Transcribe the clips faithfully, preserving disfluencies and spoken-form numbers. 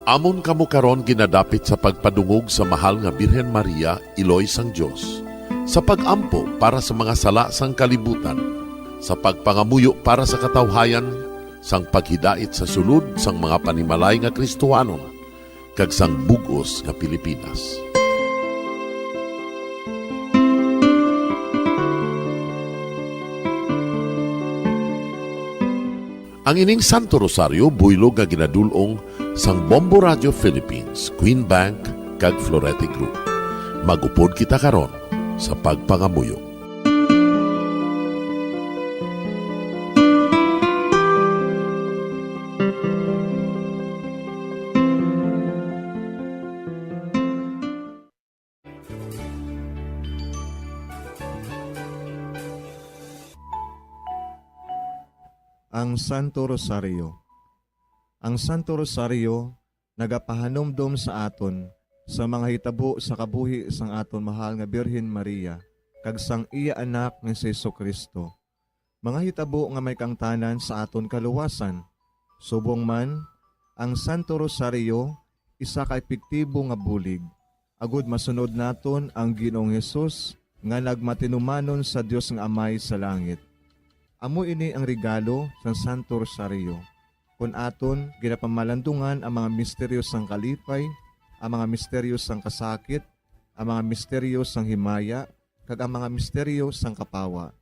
Amon kamo karon ginadapit sa pagpadungog sa Mahal nga Birhen Maria, Iloy sang Dios, sa pag-ampo para sa mga sala sang kalibutan, sa pagpangamuyo para sa katawhayan, sang paghidait sa sulod sang mga panimalay nga Kristohanon, kag sang bug-os nga Pilipinas. Ang ining Santo Rosario buylog nga ginadul-ong sang Bombo Radio Philippines, Queen Bank, kag Florete Group. Mag-upod kita karon sa pagpangamuyo. Ang Santo Rosario. Ang Santo Rosario nagapahanumdom sa aton sa mga hitabo sa kabuhi sang aton mahal nga Birhen Maria kag sang iya Anak nga si Jesu-Cristo, mga hitabo nga may kaangtanan sa aton kaluwasan. Subong man, ang Santo Rosario isa ka epektibo nga bulig agod masunod naton ang Ginoong Hesus nga nagmatinumanon sa Dios nga Amay sa langit. Amo ini ang regalo sang Santo Rosario. Kon aton ginapamalandungan ang mga misteryo sang kalipay, ang mga misteryo sang kasakit, ang mga misteryo sang himaya, kag ang mga misteryo sang kapawa.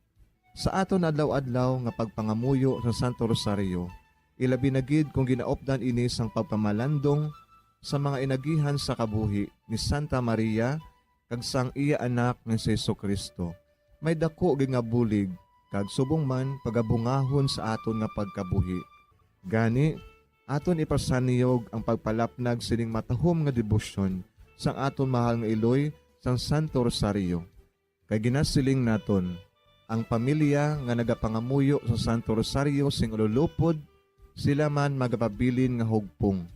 Sa aton adlaw-adlaw nga pagpangamuyo sa Santo Rosario, ilabi na gid kon ginaupdan ini sang pagpamalandong sa mga inagihan sa kabuhi ni Santa Maria kag sang iya Anak nga si Jesu-Cristo, may daku gid nga bulig kag subong man pagabungahon sa aton nga pagkabuhi. Gani, aton ipasanyog ang pagpalapnag sining matahom nga debosyon sang aton mahal nga iloy sang Santo Rosario. Kay ginasiling naton, ang pamilya nga nagapangamuyo sa Santo Rosario sing ululupod, sila man magapabilin nga hugpong,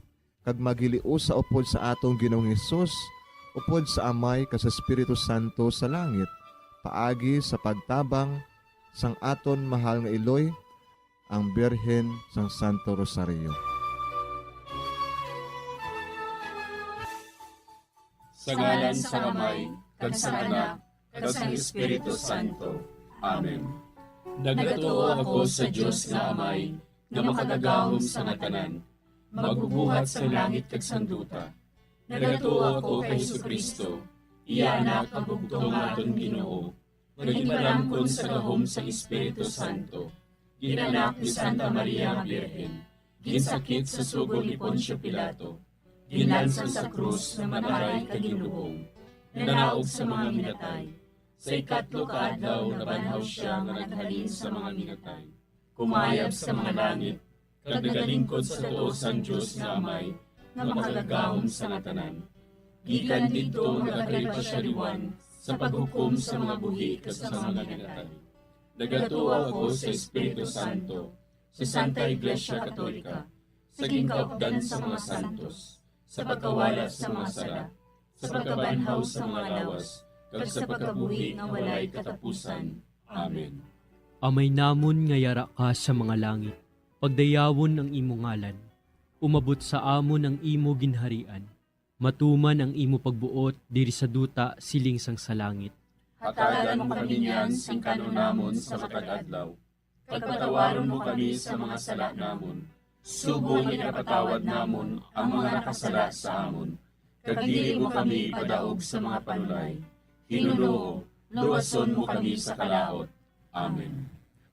kag maghiliusa upod sa aton Ginoong Hesus, upod sa Amay kag sa Espiritu Santo sa langit, paagi sa pagtabang sang aton mahal nga iloy, ang Birhen sang Santo Rosario. Sa ngalan sang Amay, kag sang Anak, kag sang Espiritu Santo. Amen. Nagatuo ako sa Dios nga Amay, nga makagagahom sa nga tanan, magbubuhat sang langit kag sang duta. Nagatuo ako kay Jesu-Cristo, iya Anak, ang bugtong nga aton Ginoo, nga ginpalamkon sa gahom sang Espiritu Santo, ginanak ni Santa Maria nga Birhen, ginsakit sa sugo ni Poncio Pilato, ginlansang sa krus, namatay kag ginlubong, nanaog sa mga minatay. Sa ikatlo ka adlaw nabanhaw sia nga naghalin sa mga minatay. Kumayab sa mga langit, kag nagalingkod sa tuo sang Dios nga Amay, nga makagagahom sa nga tanan. Gikan didto nagakalipay sia liwan sa paghukom sa mga buhi kag sa mga minatay. Nagatuo ako sa Espiritu Santo, sa Santa Iglesia Katolika, sa ginkaupdan sa mga santos, sa pagkawala sa mga sala, sa pagkabanhaw sa mga lawas, kag sa pagkabuhi nga walay katapusan. Amen. Amay namon nga yara ka sa mga langit, pagdayawon ang imo ngalan. Umabot sa amon ang imo ginharian. Matuman ang imo pagbuot diri sa duta siling sang sa langit. Hatagan mo kami niyan sing kan-on namon sa matag adlaw, kag patawaron mo kami sa mga sala namon, subong nga ginapatawad namon ang mga nakasala sa amon, kag dili mo kami ipadaog sa mga panulay. Ginoo, luwason mo kami sa kalaut. Amen.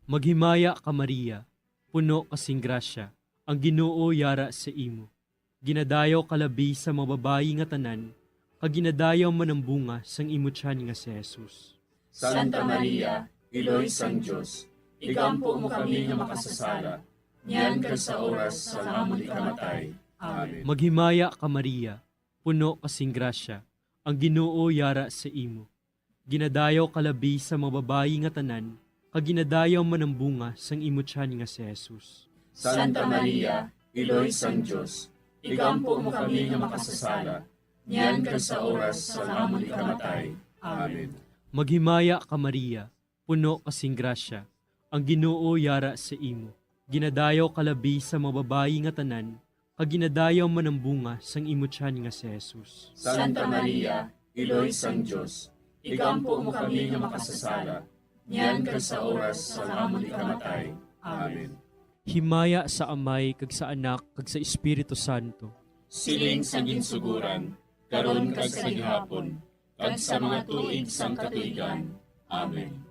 Maghimaya ka, Maria, puno ka sing grasya, ang Ginoo yara sa imo. Ginadayaw ka labi sa mga babayi nga tanan, kag ginadayaw man ang bunga sang imo tiyan nga si Jesus. Santa Maria, Iloy sang Dios, igampo mo kami nga makasasala, niyan kag sa oras sang amon ikamatay. Amen. Maghimaya ka, Maria, puno ka sing grasya, ang Ginoo yara sa imo. Ginadayaw ka labi sa mga babayi nga tanan, kag ginadayaw man ang bunga sang imo tiyan nga si Jesus. Santa Maria, Iloy sang Dios, igampo mo kami nga makasasala, niyan kag sa oras sang amon ikamatay. Amen. Maghimaya ka, Maria, puno ka sing grasya, ang Ginoo yara sa imo. Ginadayaw ka labi sa mga babayi nga tanan, kag ginadayaw man ang bunga sang imo tiyan nga si Jesus. Santa Maria, Iloy sang Dios, igampo mo kami nga makasasala, niyan kag sa oras sang amon ikamatay. Amen. Himaya sa Amay, kag sa Anak, kag sa Espiritu Santo. Siling sa ginsuguran, karon kag sa gihapon, kag sa mga tuig sang katuigan. Amen.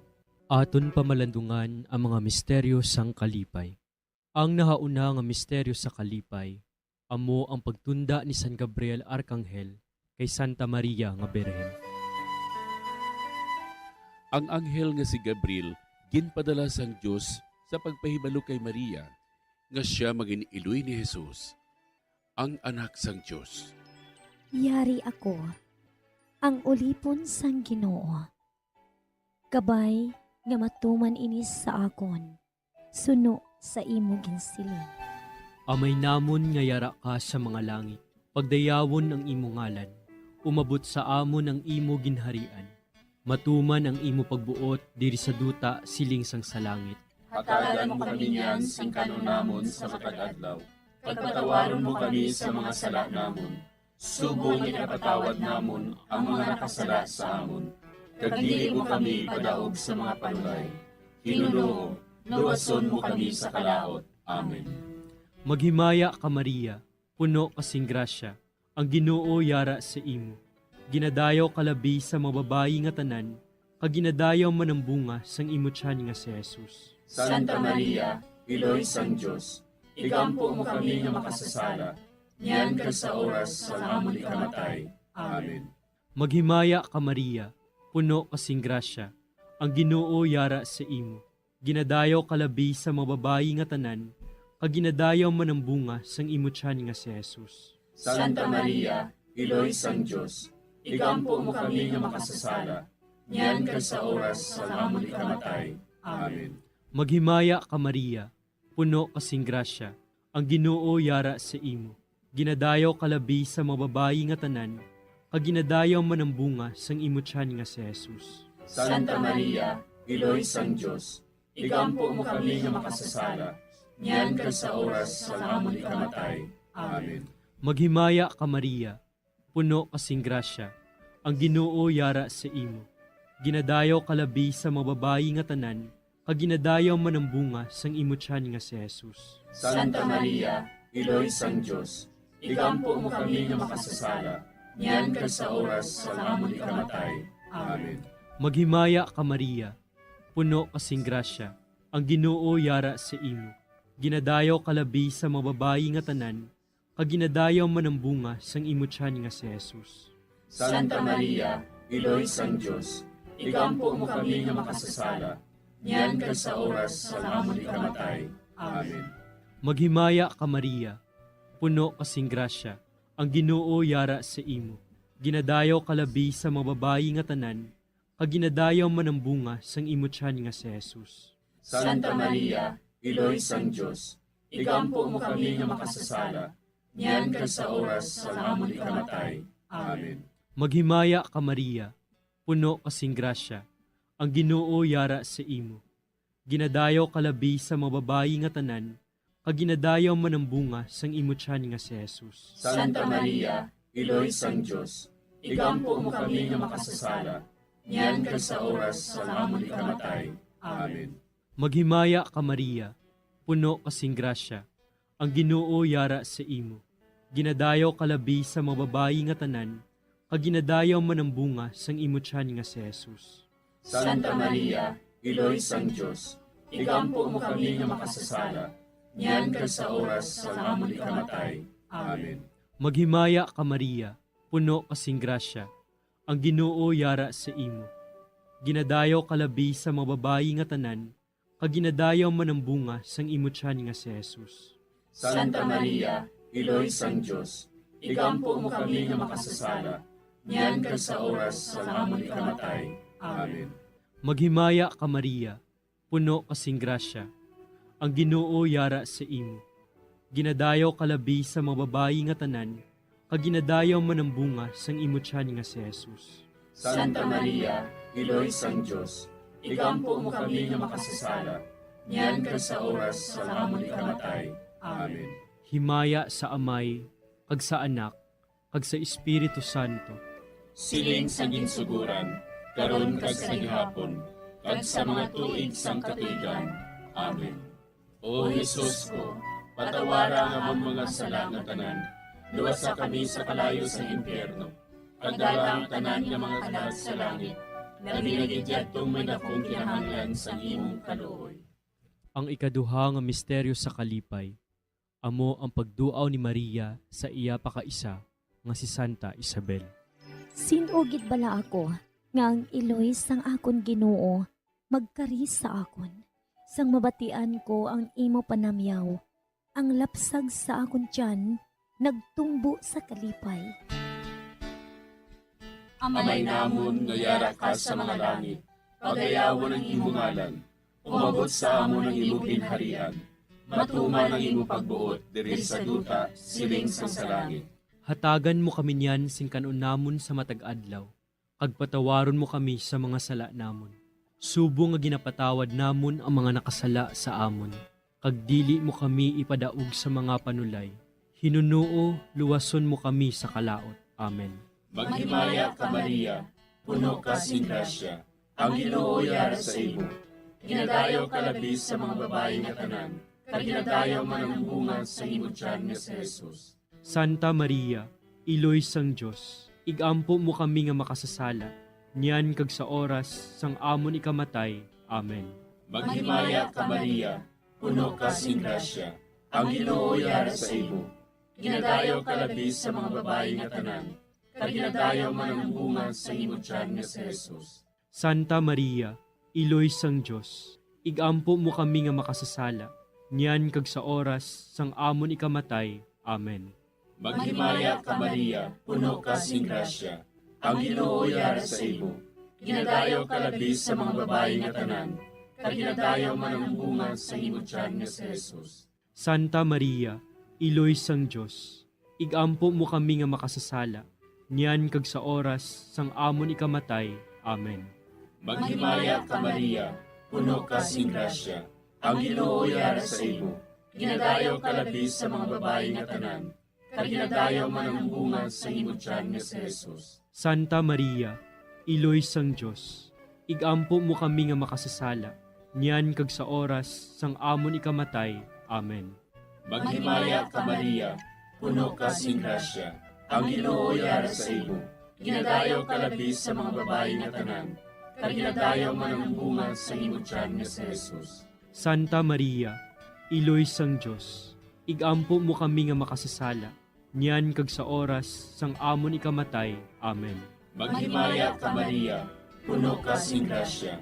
Aton pamalandungan ang mga misteryo sang kalipay. Ang nahauna nga misteryo sa kalipay amo ang pagtunda ni San Gabriel Arkanghel kay Santa Maria nga Birhen. Ang anghel nga si Gabriel ginpadala sang Dios sa pagpahibalo kay Maria nga sia magin-iloy ni Jesus, ang Anak sang Dios. Yari ako, ang ulipon sang Ginoo. Kabay nga matuman ini sa akon, suno sa imo ginsiling. Amay namon nga yara ka sa mga langit, pagdayawon ang imo ngalan. Umabot sa amon ang imo ginharian. Matuman ang imo pagbuot diri sa duta siling sang sa langit. Hatagan mo kami niyan sing kan-on namon sa matag adlaw, kag patawaron mo kami sa mga sala namon, subong nga ginapatawad namon ang mga nakasala sa amon, kag dili mo kami ipadaog sa mga panulay. Ginoo, luwason mo kami sa kalaut. Amen. Maghimaya ka, Maria, puno ka sing grasya, ang Ginoo yara sa imo. Ginadayaw ka labi sa mga babayi nga tanan, kag ginadayaw man ang bunga sang imo tiyan nga si Jesus. Santa Maria, Iloy sang Dios, igampo mo kami nga makasasala, niyan kag sa oras sang amon ikamatay. Amen. Maghimaya ka, Maria, puno ka sing grasya, ang Ginoo yara sa imo. Ginadayaw ka labi sa mga babayi nga tanan, kag ginadayaw man ang bunga sang imo tiyan nga si Jesus. Santa Maria, Iloy sang Dios, igampo mo kami nga makasasala, niyan kag sa oras sang amon ikamatay. Amen. Maghimaya ka, Maria, puno ka sing grasya, ang Ginoo yara sa imo. Ginadayaw ka labi sa mga babayi nga tanan, kag ginadayaw man ang bunga sang imo tiyan nga si Jesus. Santa Maria, Iloy sang Dios, igampo mo kami nga makasasala, niyan kag sa oras sang amon ikamatay. Amen. Maghimaya ka, Maria, puno ka sing grasya, ang Ginoo yara sa imo. Ginadayaw ka labi sa mga babayi nga tanan, kag ginadayaw man ang bunga sang imo tiyan nga si Jesus. Santa Maria, Iloy sang Dios, igampo mo kami nga makasasala, niyan kag sa oras sang amon ikamatay. Amen. Maghimaya ka, Maria, puno ka sing grasya, ang Ginoo yara sa imo. Ginadayaw ka labi sa mga babayi nga tanan, kag ginadayaw man ang bunga sang imo tiyan nga si Jesus. Santa Maria, Iloy sang Dios, igampo mo kami nga makasasala, niyan kag sa oras sang amon ikamatay. Amen. Maghimaya ka, Maria, puno ka sing grasya, ang Ginoo yara sa imo. Ginadayaw ka labi sa mga babayi nga tanan, kag ginadayaw man ang bunga sang imo tiyan nga si Jesus. Santa Maria, Iloy sang Dios, igampo mo kami nga makasasala, niyan kag sa oras sang amon ikamatay. Amen. Maghimaya ka, Maria, puno ka sing grasya, ang Ginoo yara sa imo. Ginadayaw ka labi sa mga babayi nga tanan, kag ginadayaw man ang bunga sang imo tiyan nga si Jesus. Santa Maria, Iloy sang Dios, igampo mo kami nga makasasala, niyan kag sa oras sang amon ikamatay. Amen. Maghimaya ka, Maria, puno ka sing grasya, ang Ginoo yara sa imo. Ginadayaw ka labi sa mga babayi nga tanan, kag ginadayaw man ang bunga sang imo tiyan nga si Jesus. Santa Maria, Iloy sang Dios, igampo mo kami nga makasasala, niyan kag sa oras sang amon ikamatay. Amen. Maghimaya ka, Maria, puno ka sing grasya, ang Ginoo yara sa imo. Ginadayaw ka labi sa mga babayi nga tanan, kag ginadayaw man ang bunga sang imo tiyan nga si Jesus. Santa Maria, Iloy sang Dios, igampo mo kami nga makasasala, niyan kag sa oras sang amon ikamatay. Amen. Maghimaya ka, Maria, puno ka sing grasya, ang Ginoo yara sa imo. Ginadayaw ka labi sa mga babayi nga tanan, kag ginadayaw man ang bunga sang imo tiyan nga si Jesus. Santa Maria, Iloy sang Dios, igampo mo kami nga makasasala, niyan kag sa oras sang amon ikamatay. Amen. Himaya sa Amay, kag sa Anak, kag sa Espiritu Santo. Siling sa ginsuguran, karon kag sa gihapon, kag sa mga tuig sang katuigan. Amen. O Jesus ko, patawara ang amon mga sala nga tanan, luwasa kami sa kalayo sang impyerno, kag dala ang tanan nga mga kalag sa langit, labi na gid yadtong may dakong kinahanglan sang imong kaluoy. Ang ikaduha nga misteryo sa kalipay, amo ang pagduaw ni Maria sa iya pakaisa nga si Santa Isabel. Sin-o gid bala ako nga ang iloy sang akon Ginoo magkari sa akon, sang mabatian ko ang imo panamyaw, ang lapsag sa akon tiyan nagtumbo sa kalipay. Amay namon nga yara ka sa mga langit, pagayawon ang imo ngalan. Umabot sa amon ang imo ginharian. Matuman ang imo pagbuot diri sa duta, siling sang sa langit. Hatagan mo kami niyan sing kan-on namon sa matag adlaw, kag patawaron mo kami sa mga sala namon, subong nga ginapatawad namon ang mga nakasala sa amon, kag dili mo kami ipadaog sa mga panulay. Hinunoo, luwason mo kami sa kalaut. Amen. Maghimaya ka, Maria, puno ka sing grasya, ang Ginoo yara sa imo. Ginadayaw ka labi sa mga babayi nga tanan, kag ginadayaw man ang bunga sa imo tiyan nga si Jesus. Santa Maria, Iloy sang Dios, ig-ampo mo kami nga makasasala, niyan kag sa oras sang amon ikamatay. Amen. Maghimaya ka, Maria, puno ka sing grasya, ang Ginoo yara sa imo. Ginadayaw ka labi sa mga babayi nga tanan, kag ginadayaw man ang bunga sa imo tiyan nga si Jesus. Santa Maria, Iloy sang Dios, ig-ampo mo kami nga makasasala, niyan kag sa oras sang amon ikamatay. Amen. Maghimaya ka, Maria, puno ka sing grasya, ang Ginoo yara sa imo. Ginadayaw ka labi sa mga babayi nga tanan, kag ginadayaw man ang bunga sa imo tiyan nga si Jesus. Santa Maria, Iloy sang Dios, ig-ampo mo kami nga makasasala, niyan kag sa oras sang amon ikamatay. Amen. Maghimaya ka, Maria, puno ka sing grasya, ang Ginoo yara sa imo. Ginadayaw ka labi sa mga babayi nga tanan, kag ginadayaw man ang bunga sa imo tiyan nga si Jesus. Santa Maria, Iloy sang Dios, ig-ampo mo kami nga makasasala, niyan kag sa oras sang amon ikamatay. Amen. Maghimaya ka, Maria, puno ka sing grasya, ang Ginoo yara sa imo. Ginadayaw ka labi sa mga babayi nga tanan, kag ginadayaw man ang bunga sa imo tiyan nga si Jesus. Santa Maria, Iloy sang Dios, ig-ampo mo kami nga makasasala, niyan kag sa oras sang amon ikamatay. Amen. Maghimaya ka, Maria, puno ka sing grasya,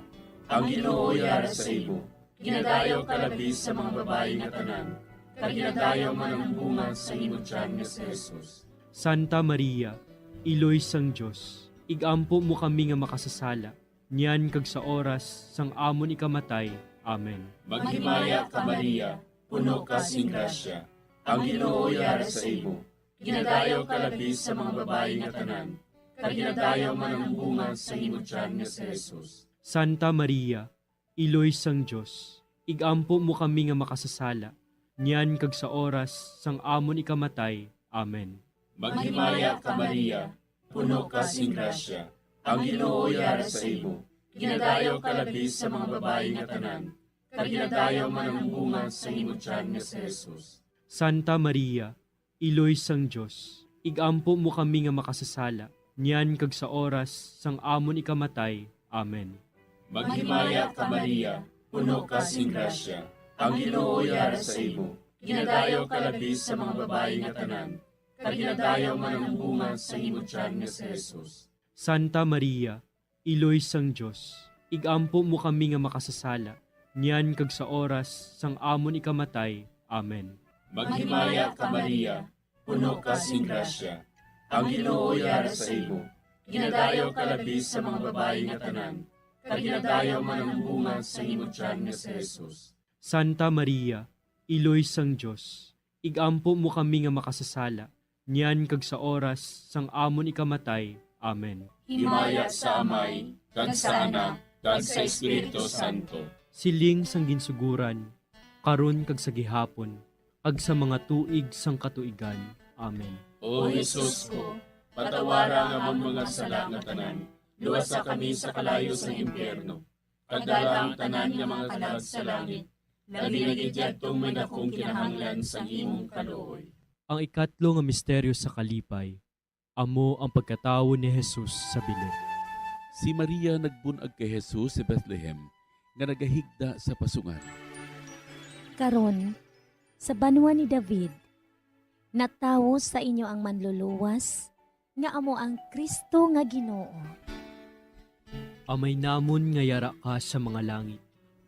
ang Ginoo yara sa imo. Ginadayaw ka labi sa mga babayi nga tanan, kag ginadayaw man ang bunga sa imo tiyan nga si Jesus. Santa Maria, Iloy sang Dios, ig-ampo mo kami nga makasasala, niyan kag sa oras sang amon ikamatay. Amen. Maghimaya ka, Maria, puno ka sing grasya, ang Ginoo yara sa imo. Ginadayaw ka labi sa mga babayi nga tanan, kag ginadayaw man ang bunga sa imo tiyan nga si Jesus. Santa Maria, Iloy sang Dios, ig-ampo mo kami nga makasasala, niyan kag sa oras sang amon ikamatay. Amen. Maghimaya ka, Maria, puno ka sing grasya, ang Ginoo yara sa imo. Ginadayaw ka labi sa mga babayi nga tanan, kag ginadayaw man ang bunga sa imo tiyan nga si Jesus. Santa Maria, Iloy sang Dios, ig-ampo mo kami nga makasasala, niyan kag sa oras sang amon ikamatay. Amen. Maghimaya ka, Maria, puno ka sing grasya, ang Ginoo yara sa imo. Ginadayaw ka labi sa mga babayi nga tanan, kag ginadayaw man ang bunga sa imo tiyan nga si Jesus. Santa Maria, Iloy sang Dios, ig-ampo mo kami nga makasasala, niyan kag sa oras sang amon ikamatay. Amen. Maghimaya ka, Maria, puno ka sing grasya, ang Ginoo yara sa imo. Ginadayaw ka labi sa mga babayi nga tanan, kag ginadayaw man ang bunga sa imo tiyan nga si Jesus. Santa Maria, Iloy sang Dios, ig-ampo mo kami nga makasasala, niyan kag sa oras sang amon ikamatay. Amen. Himaya sa Amay, kag sa Anak, kag sa Espiritu Santo. Siling sang ginsuguran, karon kag sa gihapon, kag sa mga tuig sang katuigan. Amen. O Jesus ko, patawara ang amon mga sala nga tanan, luwasa kami sa kalayo sang impyerno, kag dala ang tanan nga mga kalag sa langit, labi na gid yadtong may dakong kinahanglan sang imong kaluoy. Ang ikatlo nga misteryo sa kalipay, amo ang pagkatawo ni Jesus sa bilin. Si Maria nagbun-ag kay Jesus sa Bethlehem, nga nagahigda sa pasungan. Karon, sa banwa ni David, natawo sa inyo ang Manluluwas, nga amo ang Cristo nga Ginoo. Amay namon nga yara ka sa mga langit,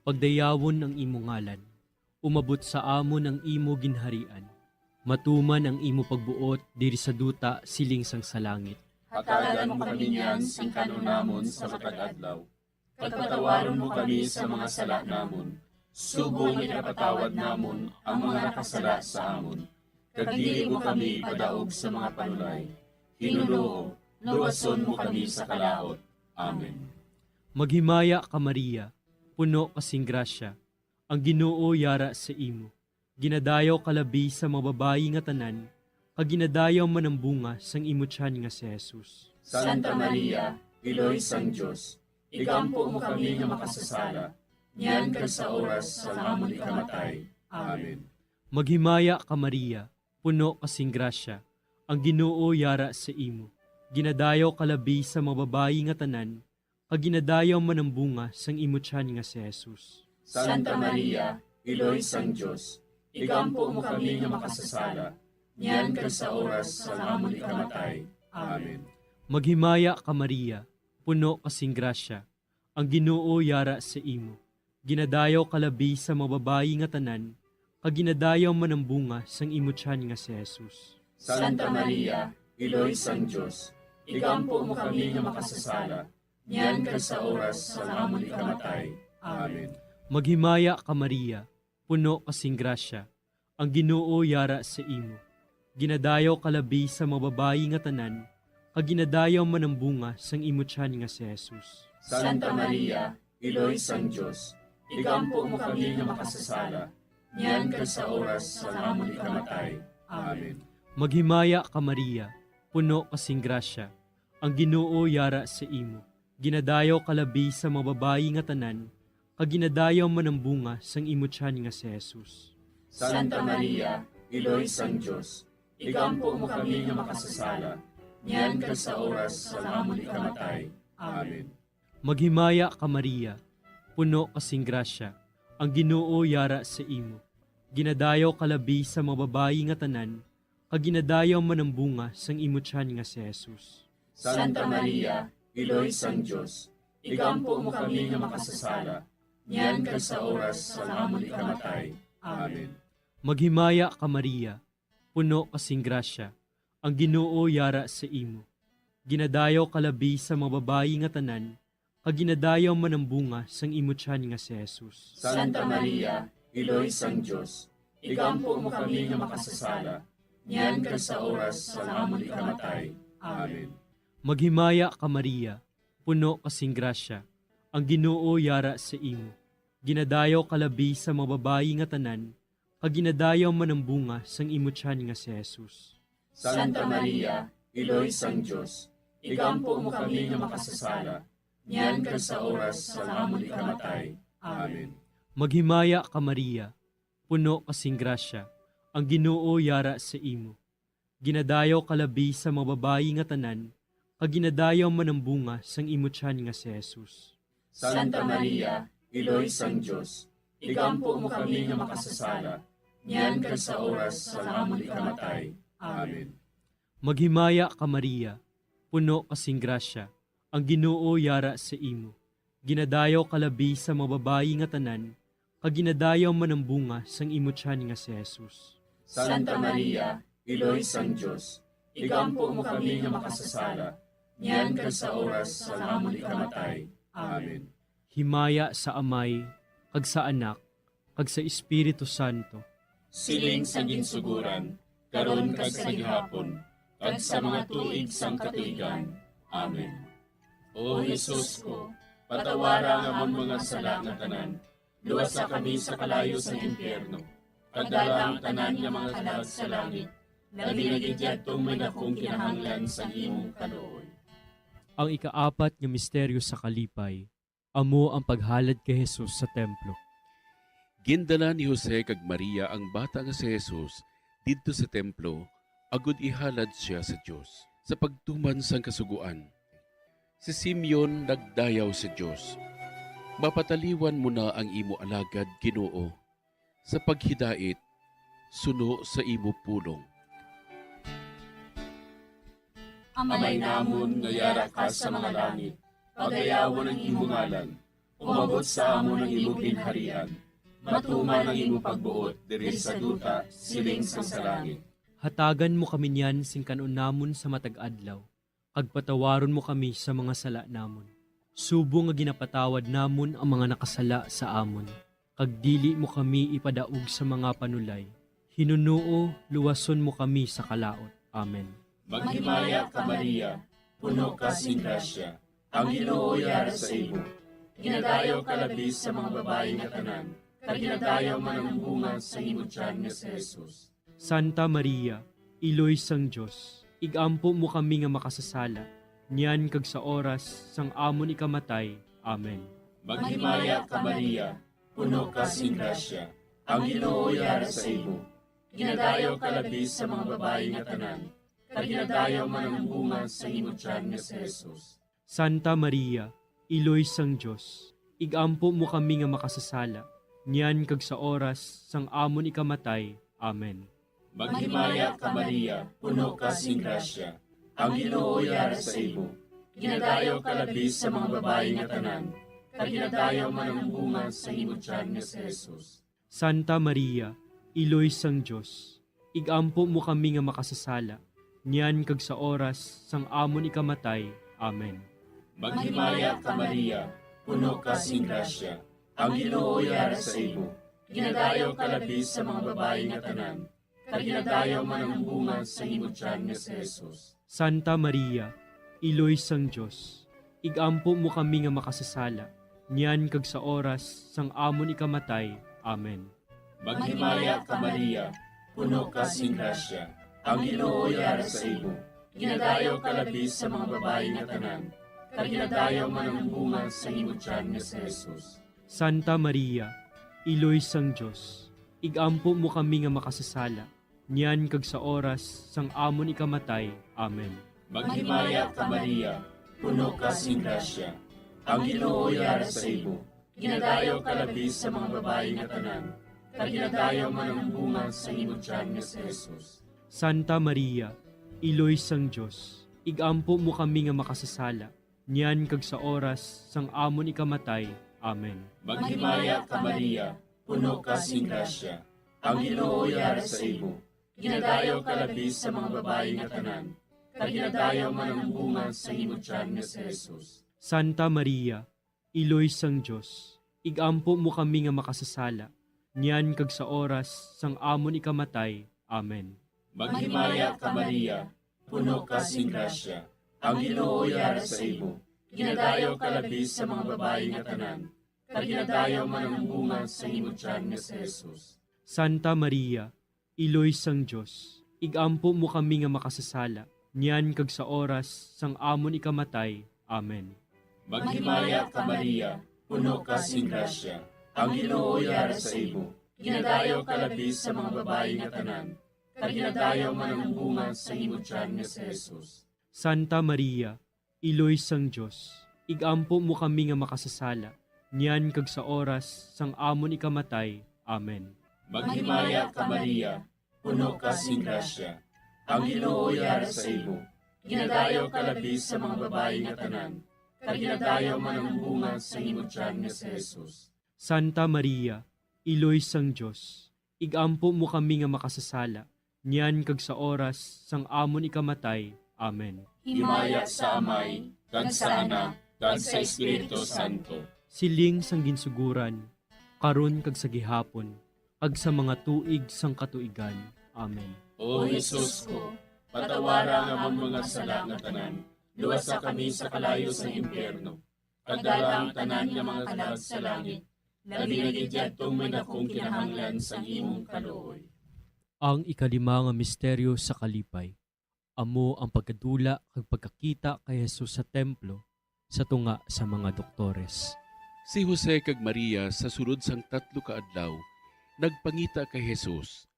pagdayawon ang imo ngalan. Umabot sa amon ang imo ginharian. Matuman ang imo pagbuot diri sa duta siling sang sa langit. Hatagan mo kami niyan sing kan-on namon sa matag adlaw. Kag patawaron mo kami sa mga sala namon, subong nga ginapatawad namon ang mga nakasala sa amon. Kag dili mo kami ipadaog sa mga panulay. Ginoo, luwason mo kami sa kalaut. Amen. Maghimaya ka, Maria, puno ka sing grasya, ang Ginoo yara sa imo. Ginadayaw ka labi sa mga babayi nga tanan, kag ginadayaw man ang bunga sang imo tiyan nga si Jesus. Santa Maria, Iloy sang Dios, igampo mo kami nga makasasala, niyan kag sa oras sang amon ikamatay. Amen. Maghimaya ka, Maria, puno ka sing grasya, ang Ginoo yara sa imo. Ginadayaw ka labi sa mga babayi nga tanan, kag ginadayaw man ang bunga sang imo tiyan nga si Jesus. Santa Maria, Iloy sang Dios, igampo mo kami nga makasasala, niyan kag sa oras sang amon ikamatay. Amen. Maghimaya ka, Maria, puno ka sing grasya, ang Ginoo yara sa imo. Ginadayaw ka labi sa mga babayi nga tanan, kag ginadayaw man ang bunga sang imo tiyan nga si Jesus. Santa Maria, Iloy sang Dios, igampo mo kami nga makasasala, niyan kag sa oras sang amon ikamatay. Amen. Maghimaya ka, Maria, puno ka sing grasya, ang Ginoo yara sa imo. Ginadayaw ka labi sa mga babayi nga tanan, kag ginadayaw man ang bunga sang imo tiyan nga si Jesus. Santa Maria, Iloy sang Dios, igampo mo kami nga makasasala, niyan kag sa oras sang amon ikamatay. Amen. Maghimaya ka, Maria, puno ka sing grasya, ang Ginoo yara sa imo. Ginadayaw ka labi sa mga babayi nga tanan, kag ginadayaw man ang bunga sang imo tiyan nga si Jesus. Santa Maria, Iloy sang Dios, igampo mo kami nga makasasala, niyan kag sa oras sang amon ikamatay. Amen. Maghimaya ka, Maria, puno ka sing grasya, ang Ginoo yara sa imo. Ginadayaw ka labi sa mga babayi nga tanan, kag ginadayaw man ang bunga sang imo tiyan nga si Jesus. Santa Maria, Iloy sang Dios, igampo mo kami nga makasasala, niyan kag sa oras sang amon ikamatay. Amen. Maghimaya ka, Maria, puno ka sing grasya, ang Ginoo yara sa imo. Ginadayaw ka labi sa mga babayi nga tanan, kag ginadayaw man ang bunga sang imo tiyan nga si Jesus. Santa Maria, Iloy sang Dios, igampo mo kami nga makasasala, niyan kag sa oras sang amon ikamatay. Amen. Maghimaya ka, Maria, puno ka sing grasya, ang Ginoo yara sa imo. Ginadayaw ka labi sa mga babayi nga tanan, kag ginadayaw man ang bunga sang imo tiyan nga si Jesus. Santa Maria, Iloy sang Dios, igampo mo kami nga makasasala, niyan kag sa oras sang amon ikamatay. Amen. Maghimaya ka, Maria, puno ka sing grasya, ang Ginoo yara sa imo. Ginadayaw ka labi sa mga babayi nga tanan, kag ginadayaw man ang bunga sang imo tiyan nga si Jesus. Santa Maria, Iloy sang Dios, igampo mo kami nga makasasala, niyan kag sa oras sang amon ikamatay. Amen. Maghimaya ka, Maria, puno ka sing grasya, ang Ginoo yara sa imo. Ginadayaw ka labi sa mga babayi nga tanan, kag ginadayaw man ang bunga sang imo tiyan nga si Jesus. Santa Maria, Iloy sang Dios, igampo mo kami nga makasasala, niyan kag sa oras sang amon ikamatay. Amen. Himaya sa Amay, kag sa Anak, kag sa Espiritu Santo. Siling sa ginsuguran, karon kag sa gihapon, kag sa mga tuig sang katuigan. Amen. O Jesus ko, patawara ang amon mga sala nga tanan, luwasa kami sa kalayo sang impyerno, Kag dala ang tanan nga mga kalag sa langit, labi na gid yadtong may dakong kinahanglan sa imong kaluoy. Ang ikaapat nga misteryo sa kalipay, amo ang paghalad kay Jesus sa templo. Gindala ni Jose kag Maria ang bata nga si Jesus didto sa templo agud ihalad sia sa Dios sa pagtuman sang Kasugoan. Si Simeon nagdayaw sa Dios, "Mapataliwan mo na ang imo alagad, Ginoo, sa paghidait suno sa imo pulong." Amay namon nga yara ka sa mga langit, pagayawon ang imo ngalan. Umabot sa amon ang imo ginharian. Matuman ang imo pagbuot diri sa duta, siling sang sa langit. Hatagan mo kami niyan sing kan-on namon sa matag adlaw, kag patawaron mo kami sa mga sala namon, subong nga ginapatawad namon ang mga nakasala sa amon, kag dili mo kami ipadaog sa mga panulay. Hinunoo, luwason mo kami sa kalaut. Amen. Maghimaya ka, Maria, puno ka sing grasya, ang Ginoo yara sa imo. Ginadayaw ka labi sa mga babayi nga tanan, kag ginadayaw man ang bunga sa imo tiyan nga si Jesus. Santa Maria, Iloy sang Dios, igampo mo kami nga makasasala, niyan kag sa oras sang amon ikamatay. Amen. Maghimaya ka, Maria, puno ka sing grasya, ang Ginoo yara sa imo. Ginadayaw ka labi sa mga babayi nga tanan, kag ginadayaw man ang bunga sa imo tiyan nga si Jesus. Santa Maria, Iloy sang Dios, igampo mo kami nga makasasala, niyan kag sa oras sang amon ikamatay. Amen. Maghimaya ka, Maria, puno ka sing grasya, ang Ginoo yara sa imo. Ginadayaw ka labi sa mga babayi nga tanan, kag ginadayaw man ang bunga sa imo tiyan nga si Jesus. Santa Maria, Iloy sang Dios, igampo mo kami nga makasasala, niyan kag sa oras sang amon ikamatay. Amen. Maghimaya ka, Maria, puno ka sing grasya, ang Ginoo yara sa imo. Ginadayaw ka labi sa mga babayi nga tanan, kag ginadayaw man ang bunga sa imo tiyan nga si Jesus. Santa Maria, Iloy sang Dios, igampo mo kami nga makasasala, niyan kag sa oras sang amon ikamatay. Amen. Maghimaya ka, Maria, puno ka sing grasya, ang Ginoo yara sa imo. Ginadayaw ka labi sa mga babayi nga tanan, kag ginadayaw man ang bunga sa imo tiyan nga si Jesus. Santa Maria, Iloy sang Dios, igampo mo kami nga makasasala, niyan kag sa oras sang amon ikamatay. Amen. Maghimaya ka, Maria, puno ka sing grasya, ang Ginoo yara sa imo. Ginadayaw ka labi sa mga babayi nga tanan, kag ginadayaw man ang bunga sa imo tiyan nga si Jesus. Santa Maria, Iloy sang Dios, igampo mo kami nga makasasala, niyan kag sa oras sang amon ikamatay. Amen. Maghimaya ka, Maria, puno ka sing grasya, ang Ginoo yara sa imo. Ginadayaw ka labi sa mga babayi nga tanan, kag ginadayaw man ang bunga sa imo tiyan nga si Jesus. Santa Maria, Iloy sang Dios, igampo mo kami nga makasasala, niyan kag sa oras sang amon ikamatay. Amen. Maghimaya ka, Maria, puno ka sing grasya, ang Ginoo yara sa imo. Ginadayaw ka labi sa mga babayi nga tanan, kag ginadayaw man ang bunga sa imo tiyan nga si Jesus. Santa Maria, Iloy sang Dios, igampo mo kami nga makasasala, niyan kag sa oras sang amon ikamatay. Amen. Maghimaya ka, Maria, puno ka sing grasya, ang Ginoo yara sa imo. Ginadayaw ka labi sa mga babayi nga tanan, kag ginadayaw man ang bunga sa imo tiyan nga si Jesus. Santa Maria, Iloy sang Dios, igampo mo kami nga makasasala, niyan kag sa oras sang amon ikamatay. Amen. Maghimaya ka, Maria, puno ka sing grasya, ang Ginoo yara sa imo. Ginadayaw ka labi sa mga babayi nga tanan, kag ginadayaw man ang bunga sa imo tiyan nga si Jesus. Santa Maria, Iloy sang Dios, igampo mo kami nga makasasala, niyan kag sa oras sang amon ikamatay. Amen. Himaya sa Amay, kag sa Anak, kag sa Espiritu Santo. Siling sang ginsugoran, karon kag sa gihapon, kag sa mga tuig sang katuigan. Amen. O Jesus ko, patawara ang amon mga sala nga tanan, luwasa kami sa kalayo sang impyerno, kag dala ang tanan nga mga kalag sa langit, labi na gid yadtong may dakong kinahanglan sang imong kaluoy. Ang ikalima nga misteryo sa kalipay, amo ang pagkadula kag pagkakita kay Jesus sa templo sa tunga sa mga doktores. Si Jose kag Maria sa sulod sang tatlo ka adlaw nagpangita kay Jesus,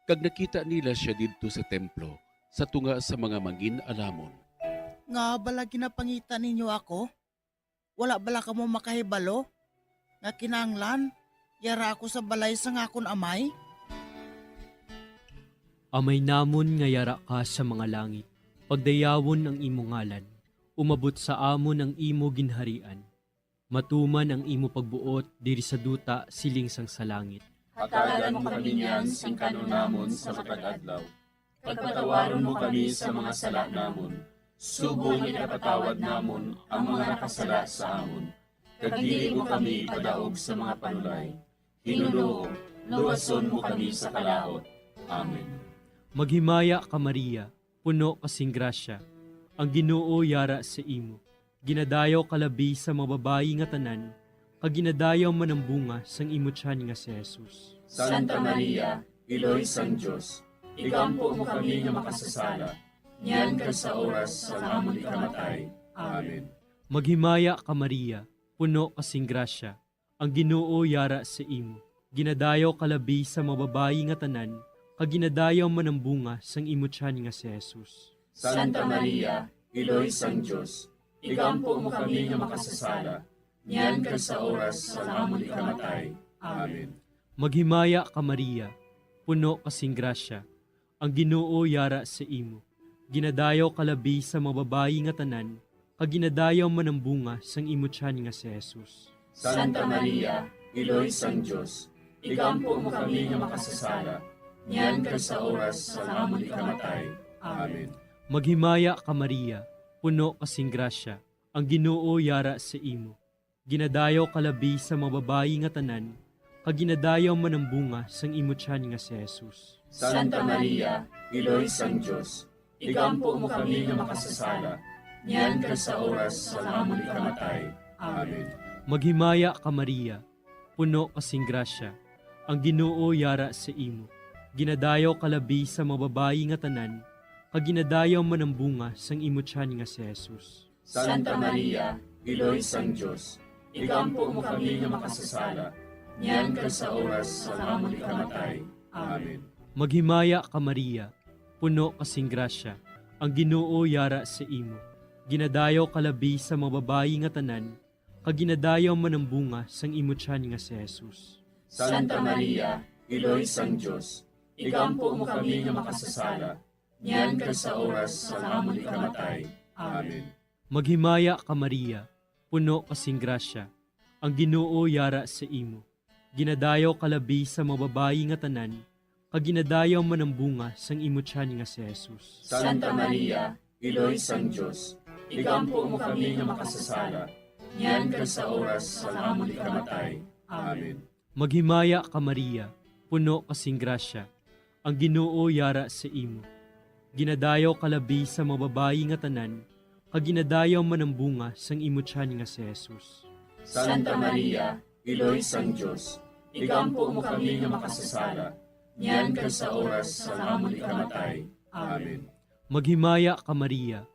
kag nakita nila sia didto sa templo sa tunga sa mga mangin-alamon. Ngaa bala ginapangita ninyo ako? Wala bala kamo makahibalo nga kinahanglan yara ako sa balay sang akon Amay? Amay namon nga yara ka sa mga langit, pagdayawon ang imo ngalan, umabot sa amon ang imo ginharian, matuman ang imo pagbuot diri sa duta siling sang sa langit. Hatagan mo kami niyan sing kan-on namon sa matag adlaw, kag patawaron mo kami sa mga sala namon, subong nga ginapatawad namon ang mga nakasala sa amon, kag dili mo kami ipadaog sa mga panulay. Hinunoo, luwason mo kami sa kalaut. Amen. Maghimaya ka, Maria, puno ka sing grasya, ang Ginoo yara sa imo. Ginadayaw ka labi sa mga babayi nga tanan, kag ginadayaw man ang bunga sang imo tiyan nga si Jesus. Santa Maria, Iloy sang Dios, igampo mo kami nga makasasala, niyan kag sa oras sang amon ikamatay. Amen. Maghimaya ka, Maria, puno ka sing grasya, ang Ginoo yara sa imo. Ginadayaw ka labi sa mga babayi nga tanan, kag ginadayaw man ang bunga sang imo tiyan nga si Jesus. Santa Maria, Iloy sang Dios, igampo mo kami nga makasasala, niyan kag sa oras sang amon ikamatay. Amen. Maghimaya ka, Maria, puno ka sing grasya, ang Ginoo yara sa imo. Ginadayaw ka labi sa mga babayi nga tanan, kag ginadayaw man ang bunga sang imo tiyan nga si Jesus. Santa Maria, Iloy sang Dios, igampo mo kami nga makasasala, niyan kag sa oras sang amon ikamatay. Amen. Maghimaya ka, Maria, puno ka sing grasya, ang Ginoo yara sa imo. Ginadayaw ka labi sa mga babayi nga tanan, kag ginadayaw man ang bunga sang imo tiyan nga si Jesus. Santa Maria, Iloy sang Dios, igampo mo kami nga makasasala, niyan kag sa oras sang amon ikamatay. Amen. Maghimaya ka, Maria, puno ka sing grasya, ang Ginoo yara sa imo. Ginadayaw ka labi sa mga babayi nga tanan, kag ginadayaw man ang bunga sang imo tiyan nga si Jesus. Santa Maria, Iloy sang Dios, igampo mo kami nga makasasala, niyan kag sa oras sang amon ikamatay. Amen. Maghimaya ka, Maria, puno ka sing grasya, ang Ginoo yara sa imo. Ginadayaw ka labi sa mga babayi nga tanan, kag ginadayaw man ang bunga sang imo tiyan nga si Jesus. Santa Maria, Iloy sang Dios, igampo mo kami nga makasasala, niyan kag sa oras sang amon ikamatay. Amen. Maghimaya ka, Maria, puno ka sing grasya, ang Ginoo yara sa imo. Ginadayaw ka labi sa mga babayi nga tanan, kag ginadayaw man ang bunga sang imo tiyan nga si Jesus. Santa Maria, Iloy sang Dios, igampo mo kami nga makasasala, niyan kag sa oras sang amon ikamatay. Amen. Maghimaya ka, Maria, puno ka sing grasya, ang Ginoo yara sa imo. Ginadayaw ka labi sa mga babayi nga tanan, kag ginadayaw man ang bunga sang imo tiyan nga si Jesus. Santa Maria, Iloy sang Dios, igampo mo kami nga makasasala, niyan kag sa oras sang amon ikamatay. Amen. Maghimaya ka, Maria,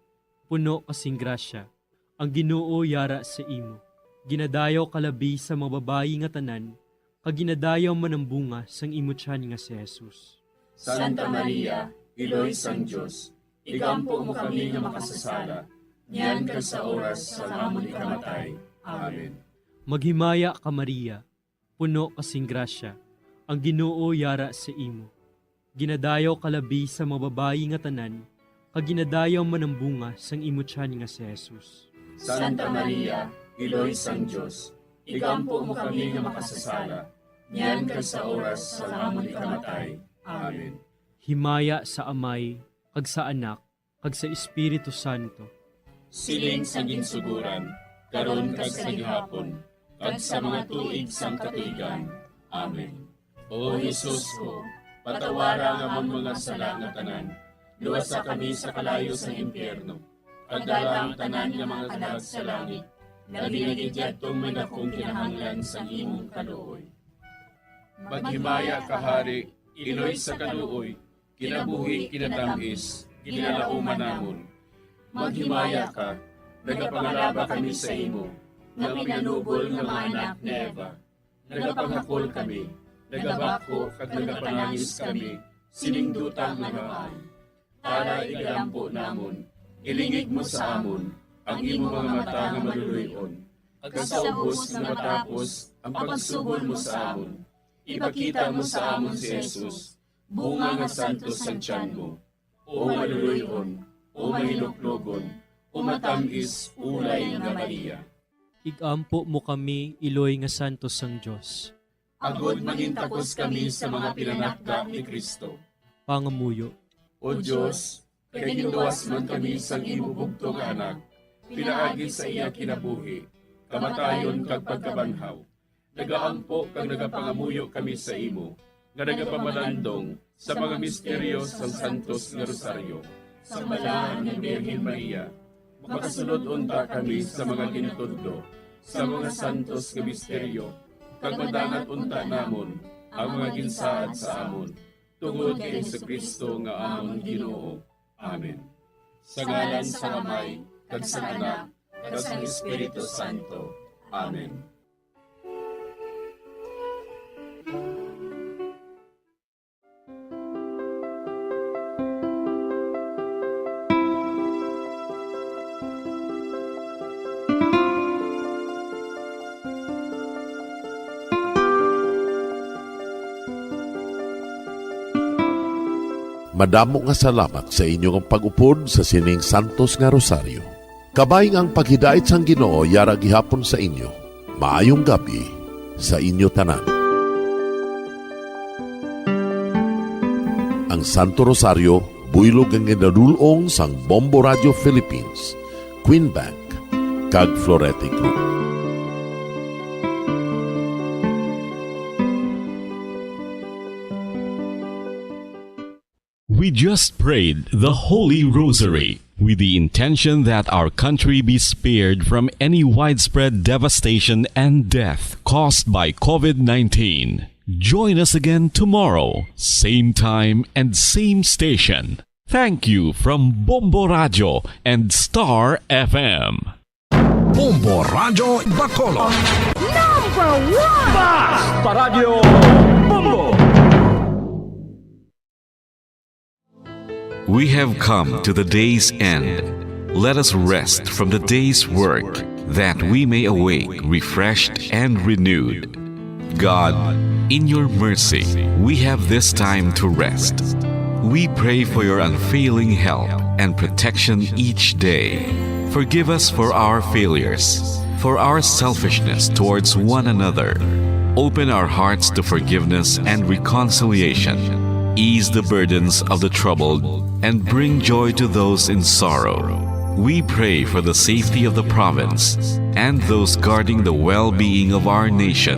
puno ka sing grasya, ang Ginoo yara sa imo. Ginadayaw ka labi sa mga babayi nga tanan, kag ginadayaw man ang bunga sang imo tiyan nga si Jesus. Santa Maria, Iloy sang Dios, igampo mo kami nga makasasala, niyan kag sa oras sang amon ikamatay. Amen. Maghimaya ka, Maria, puno ka sing grasya, ang Ginoo yara sa imo. Ginadayaw ka labi sa mga babayi nga tanan, kag ginadayaw man ang bunga sang imo tiyan nga si Jesus. Santa Maria, Iloy sang Dios, igampo mo kami nga makasasala, niyan kag sa oras sang amon ikamatay. Amen. Himaya sa Amay, kag sa Anak, kag sa Espiritu Santo. Siling sa ginsugoran, karon kag sa gihapon, kag sa mga tuig sang katuigan. Amen. O Jesus ko, patawara ang amon mga sala nga tanan, luwasa kami sa kalayo sang impyerno, kag dala ang tanan nga mga kalag sa langit, Labi na gid yadtong may dakong kinahanglan sang imong kaluoy. Maghimaya ka, Hari, iloy sa kaluoy, kinabuhi, kinatamis, ginalauman namon. Maghimaya ka, nagapangalaba kami sa imo, nga pinanubol nga mga anak ni Eva. Nagapanghakol kami, nagabakho kag nagapanangis kami sining duta nga namaan. Tara, igalampo namon, ilingig mo sa amon ang imo mga mata nga maluloy-on, kag sa ubos nga matapos ang pagsugod mo sa amon, ipakita mo sa amon si Jesus, bunga nga santos sang tiyan mo. O maluloy-on, o mahinuklogon, o matam-is ulay nga Maria. Igampo mo kami, iloy nga santos sang Dios. Agod mangintakos kami sa mga pinanakda ni Cristo. Pangamuyo. O Dios, kay ginluwas man kami sang imo bugtong nga Anak, pinaagi sa iya kinabuhi, kamatayon kag pagkabanhaw, nagaampo kag nagapangamuyo kami sa imo, nga nagapamalandong sa mga misteryo sang Santos nga Rosaryo. Sa Balaan nga Birhen Maria, makasulod unta kami sa mga gintudlo sa mga santos nga misteryo, kag madangat unta namon ang mga ginsaad sa amon, tungod kay Jesu-Cristo nga amon Ginoo. Amen. Sa ngalan sang Amay, kag sang Anak, kag sang Espiritu Santo. Amen. Madamo nga salamat sa inyo nga pag-upod sa sining santos nga rosaryo. Kabay nga ang paghidait sang Ginoo yara gihapon sa inyo. Maayong gab-i sa inyo tanan. Ang Santo Rosario, buylog nga ginadul-ong sang Bombo Radio Philippines, Queen Bank, kag Florete Group. We just prayed the Holy Rosary with the intention that our country be spared from any widespread devastation and death caused by COVID nineteen. Join us again tomorrow, same time and same station. Thank you from Bombo Radio and Star F M. Bombo Radyo Bacolod. Number one! Bas! Paradyo Bombo! We have come to the day's end. Let us rest from the day's work, that we may awake refreshed and renewed. God, in your mercy, we have this time to rest. We pray for your unfailing help and protection each day. Forgive us for our failures, for our selfishness towards one another. Open our hearts to forgiveness and reconciliation. Ease the burdens of the troubled and bring joy to those in sorrow. We pray for the safety of the province and those guarding the well-being of our nation,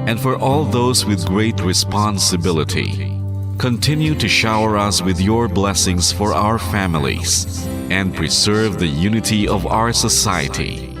and for all those with great responsibility. Continue to shower us with your blessings for our families and preserve the unity of our society.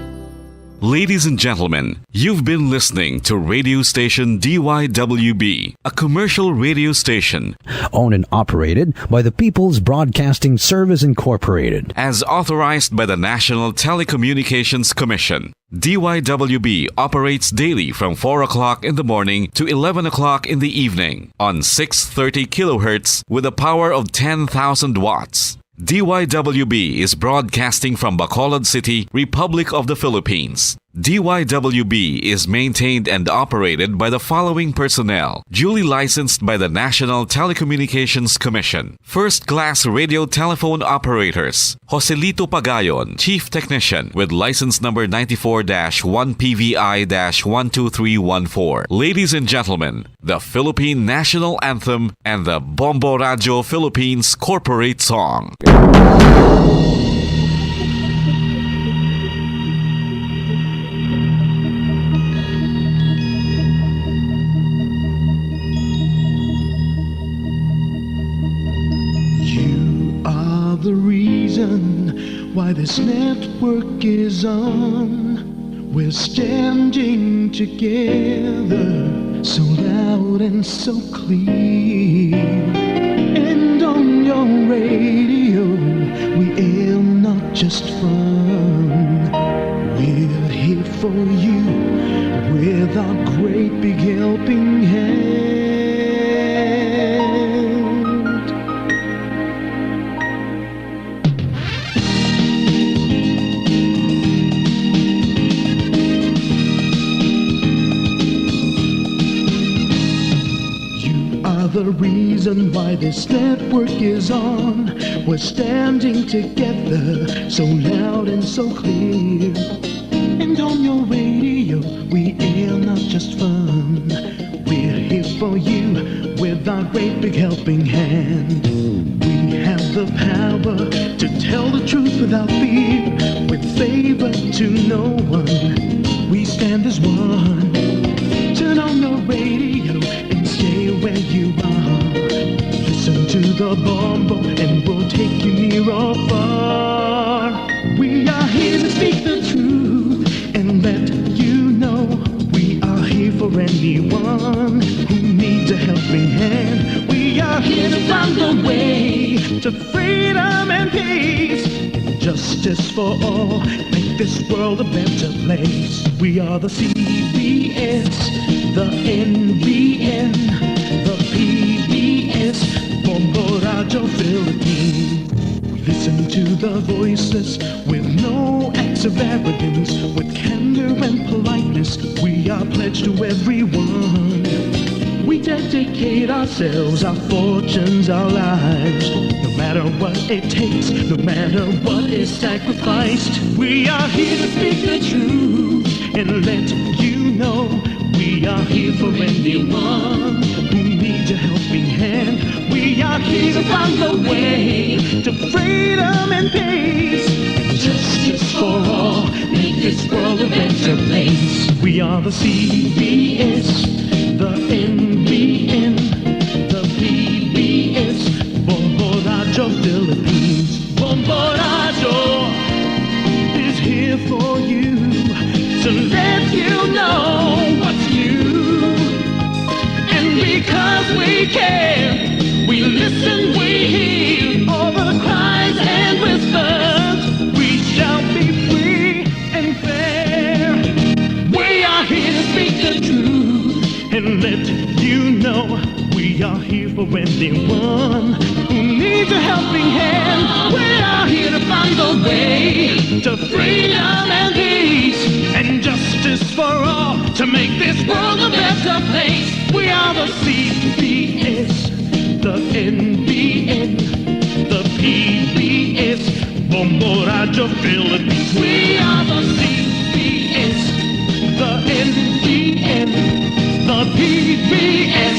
Ladies and gentlemen, you've been listening to radio station D Y W B, a commercial radio station owned and operated by the People's Broadcasting Service Incorporated. As authorized by the National Telecommunications Commission. D Y W B operates daily from four o'clock in the morning to eleven o'clock in the evening on six thirty kilohertz with a power of ten thousand watts. D Y W B is broadcasting from Bacolod City, Republic of the Philippines. D Y W B is maintained and operated by the following personnel: duly licensed by the National Telecommunications Commission. First-class radio telephone operators: Joselito Pagayon, Chief Technician, with license number ninety-four dash one P V I dash one two three one four. Ladies and gentlemen, the Philippine National Anthem and the Bombo Radio Philippines Corporate Song. You are the reason why this network is on. We're standing together, so loud and so clear. And on your radio, we air not just fun. We're here for you with our great big helping hand. You are the reason why this network is on. We're standing together, so loud and so clear. And on your radio, we air not just fun. We're here for you with our great big helping hand. We have the power to tell the truth without fear, with favor to no one. We stand as one. Turn on your radio and stay where you are. Listen to the Bombo and we'll take you near or far. We are here to speak the truth and let you know we are here for anyone who needs a helping hand. We are here to find the way to freedom and peace and justice for all. Make this world a better place. We are the C B S, the N B N, the P B S, Bombo Radio Philippines. We listen to the voiceless with no acts of arrogance, with candor and politeness. We are pledged to everyone. We dedicate ourselves, our fortunes, our lives. No matter what it takes, no matter what is sacrificed, we are here to speak the truth and let you know we are here for anyone who needs a helping hand. We are here to find the way to freedom and peace and justice for all. Make this world a better place. We are the C B S, the N B N, the P B S, Bombo Radio Philippines. Bombo Radio is here for you to let you know what's new. And because we care, we listen, we hear all the cries and whispers. We shall be free and fair. We are here to speak the truth and let you know we are here for anyone who needs a helping hand. We are here to find the way to freedom and peace and justice for all to make this world a better place. We are the C B S, the N B N, the P B S, Bombo Radio Philippines. We are the C B S, the N B N, the P B S,